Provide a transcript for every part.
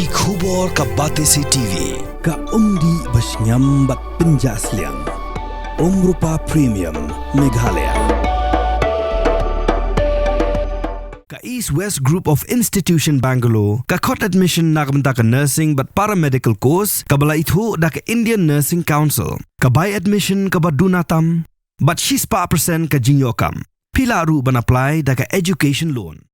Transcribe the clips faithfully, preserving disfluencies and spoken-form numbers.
Ki khubor ka Batesi T V, ka umdih ba shngiam bad pynjah sliang. Umrupa Premium, Meghalaya. Ka East West Group of Institution Bangalore, ka khot admission na ka bynta ka nursing bad paramedical course, kaba la ithuh da ka Indian Nursing Council, ka bai admission kaba duna tam, bad shispah percent ka jingïoh kam. Phi lah ruh ban apply da ka education loan.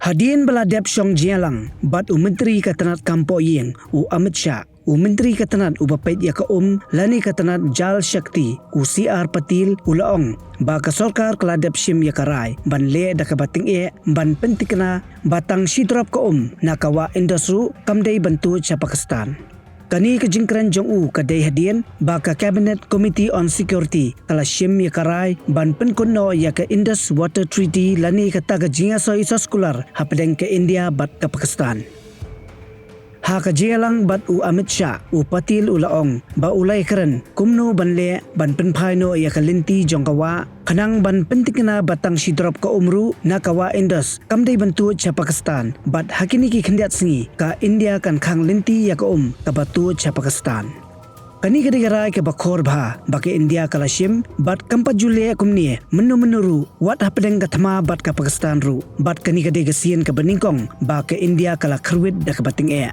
Hadien ba la dep shong jingïalang bad u Myntri ka tnad kam poh ïing, u Amit Shah, u Myntri ka tnad uba peit ïa ka um lane ka tnad Jal Shakti, u C R Patil, u la ong ba ka sorkar ka la dep shim ïa ka rai ban leh da kaba tyngeh ban pyntikna ba tang shi drop ka um na ka wah Indus ruh kam dei ban tuid sha Pakistan. Kane ka jingkren jong u ka dei hadien ba ka Cabinet Committee on Security ka la shim ïa ka rai ban pynkut noh ïa ka Indus Water Treaty lane kata ka jingïasoi soskular hapdeng ka India bad ka Pakistan. Ha ka jingïalang bad u Amit Shah, u Patil u la ong ba u la ïakren kumno ban leh ban pynphai noh ïa ka lynti jong ka wah, khnang ban pyntikna ba tang shi drop ka um ruh na ka wah Indus kam dei ban tuid sha Pakistan, bad ha kine ki khyndiat sngi ka India kan khang lynti ïa ka um kaba tuid sha Pakistan. Kane ka dei ka rai kaba khor bha ba ka India ka la shim, bad kam pat ju leh kumne mynno mynno ruh, wat hapdeng ka thma bad ka Pakistan ruh, bad kane ka dei ka sien kaba nyngkong ba ka India ka la kyrwit da kaba tyngeh.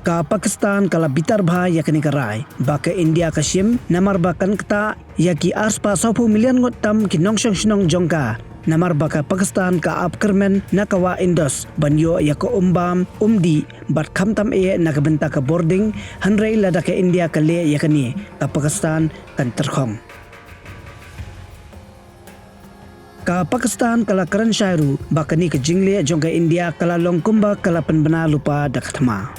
Ka Pakistan ka la bitar bha ïa kane ka rai ba ka India ka shim, namar ba kan ktah ïa ki arspah sawphew million ngut tam ki nongshong shnong jong ka, namar ba ka Pakistan ka ap kyrmen na ka wah Indus ban ïoh ïa ka um bam, um dih, bad khamtam eh na ka bynta ka bording, hynrei lada ka India ka leh ïa kane, ka Pakistan kan tyrkhong. Ka Pakistan ka la kren shai ruh ba kane ka jingleh jong ka India ka la long kumba ka la pynbna lypa da ka thma.